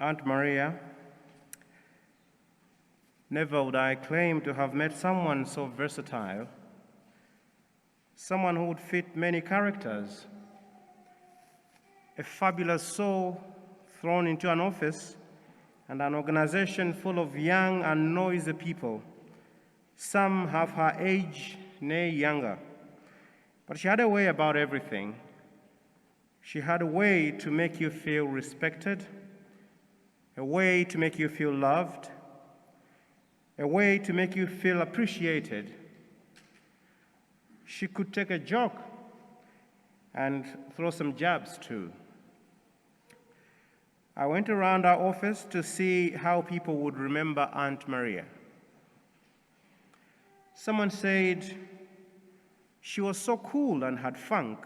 Aunt Maria. Never would I claim to have met someone so versatile, someone who would fit many characters, a fabulous soul thrown into an office and an organization full of young and noisy people. Some have her age, nay younger. But she had a way about everything. She had a way to make you feel respected, a way to make you feel loved, a way to make you feel appreciated. She could take a joke and throw some jabs too. I went around our office to see how people would remember Aunt Maria. Someone said she was so cool and had funk,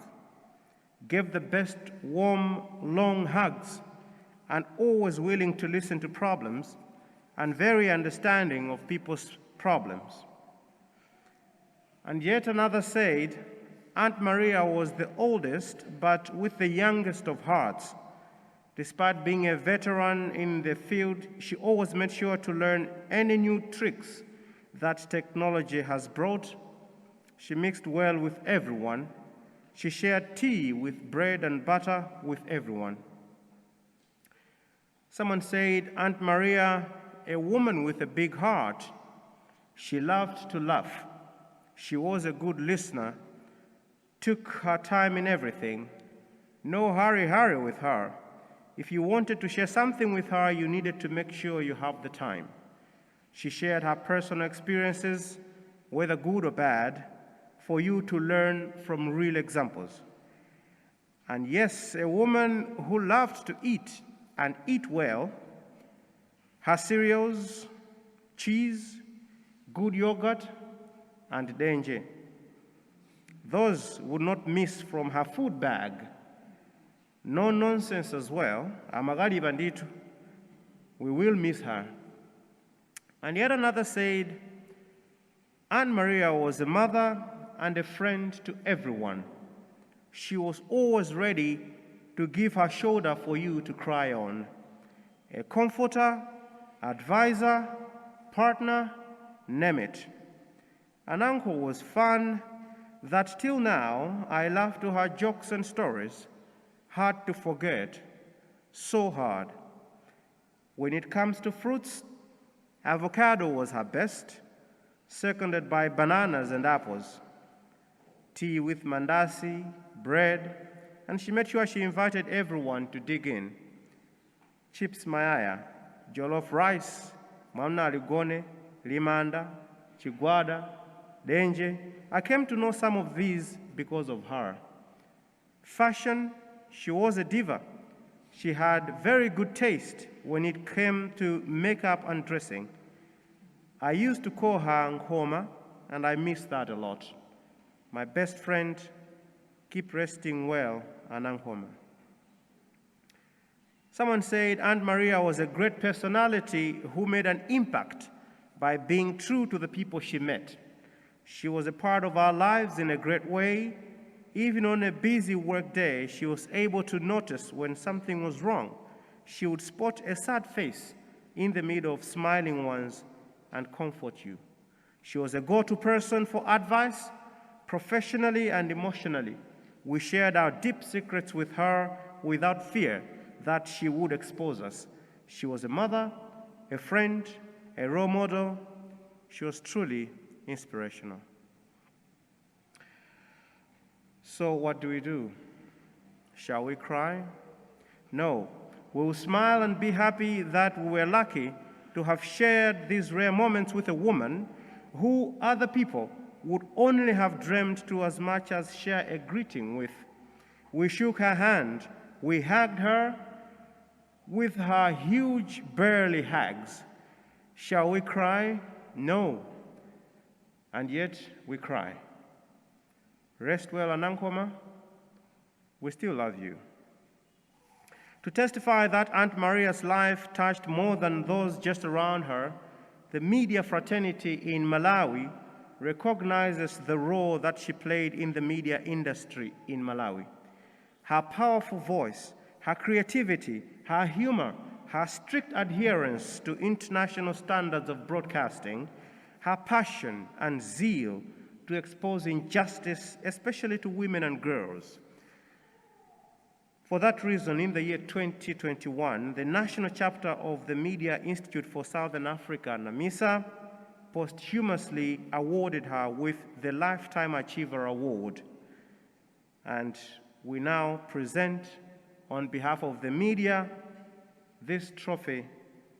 gave the best warm, long hugs, and always willing to listen to problems and very understanding of people's problems. And yet another said, Aunt Maria was the oldest, but with the youngest of hearts. Despite being a veteran in the field, she always made sure to learn any new tricks that technology has brought. She mixed well with everyone. She shared tea with bread and butter with everyone. Someone said, Aunt Maria, a woman with a big heart. She loved to laugh. She was a good listener, took her time in everything. No hurry with her. If you wanted to share something with her, you needed to make sure you have the time. She shared her personal experiences, whether good or bad, for you to learn from real examples. And yes, a woman who loved to eat and eat well. Her cereals, cheese, good yogurt, and denje. Those would not miss from her food bag. No nonsense as well. Amagali banditu. We will miss her. And yet another said, Aunt Maria was a mother and a friend to everyone. She was always ready to give her shoulder for you to cry on. A comforter, advisor, partner, name it. An uncle was fun that till now I laugh to her jokes and stories. Hard to forget, so hard. When it comes to fruits, avocado was her best, seconded by bananas and apples. Tea with mandasi, bread, and she made sure she invited everyone to dig in. Chips mayaya, jollof rice, mamna ligone, limanda, chigwada, denje. I came to know some of these because of her. Fashion, she was a diva. She had very good taste when it came to makeup and dressing. I used to call her Nkhoma, and I miss that a lot. My best friend, keep resting well, Nkhoma. Someone said Aunt Maria was a great personality who made an impact by being true to the people she met. She was a part of our lives in a great way. Even on a busy work day, she was able to notice when something was wrong. She would spot a sad face in the middle of smiling ones and comfort you. She was a go-to person for advice, professionally and emotionally. We shared our deep secrets with her without fear that she would expose us. She was a mother, a friend, a role model. She was truly inspirational. So what do? Shall we cry? No. We will smile and be happy that we were lucky to have shared these rare moments with a woman who other people would only have dreamed to as much as share a greeting with. We shook her hand. We hugged her with her huge burly hugs. Shall we cry? No. And yet we cry. Rest well, Nkhoma. We still love you. To testify that Aunt Maria's life touched more than those just around her, the media fraternity in Malawi recognizes the role that she played in the media industry in Malawi. Her powerful voice, her creativity, her humor, her strict adherence to international standards of broadcasting, her passion and zeal to expose injustice, especially to women and girls. For that reason, in the year 2021, the national chapter of the Media Institute for Southern Africa, NAMISA, posthumously awarded her with the Lifetime Achiever Award. And we now present, on behalf of the media, this trophy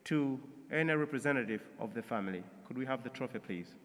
to any representative of the family. Could we have the trophy, please?